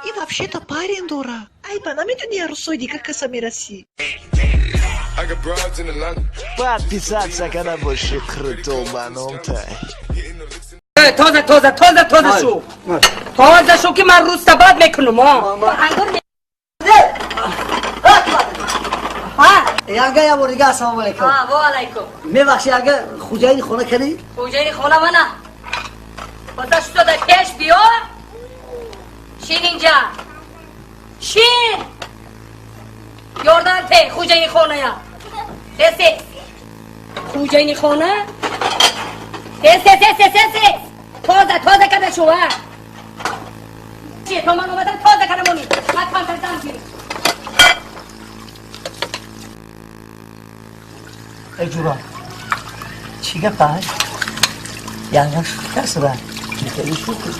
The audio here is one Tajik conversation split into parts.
И вообще-то парень дора. Ай, ба намедуни арӯсои дигар каса мерасӣ. Подписаться когда больше круто баномтай. Тоза, тоза, тоза, тоза шу, тоза шу, ки ман рӯзта бад мекунам. Ангур. Янга, я бор дига ассалому алайкум. Ва алайкум. Мебахши, янга, хуҷаини хона кани? Хуҷаини хона мана. Тоза шу, дар пеш биё. Шин инҷа, шин. Ёрдам те хуҷаини хоная. Тез, хуҷаини хона, тез, тез, тез, тез, тез, тоза, тоза када шу. А то ман омадам, тоза када монӣ. Ман камтар дам гирам. Эй, ҷура, чӣ гап ай? Янга шӯхӣ кардсада? Хеле шӯхӣ.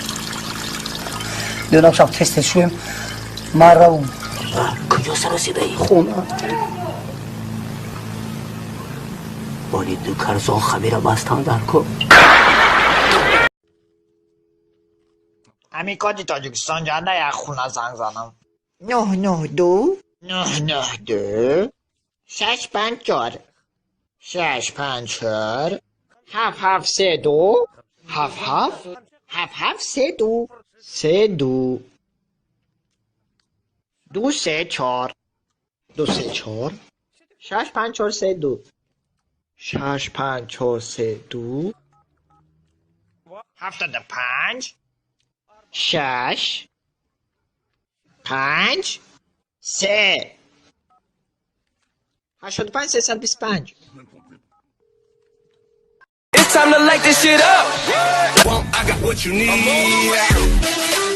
Донам, шаб тез тез шӯем, ман равум. Куҷо саросидаӣ? Хона. Боли ду карзон хамира бастан дар ко. Ҳамин коди Тоҷикистон ҷанда, як хона занг занам. 992 992 654 654 7732 77 7732 32 234 234 65432 65432 75 6 5 3 85 325. It's time to light this shit up. I got what you need.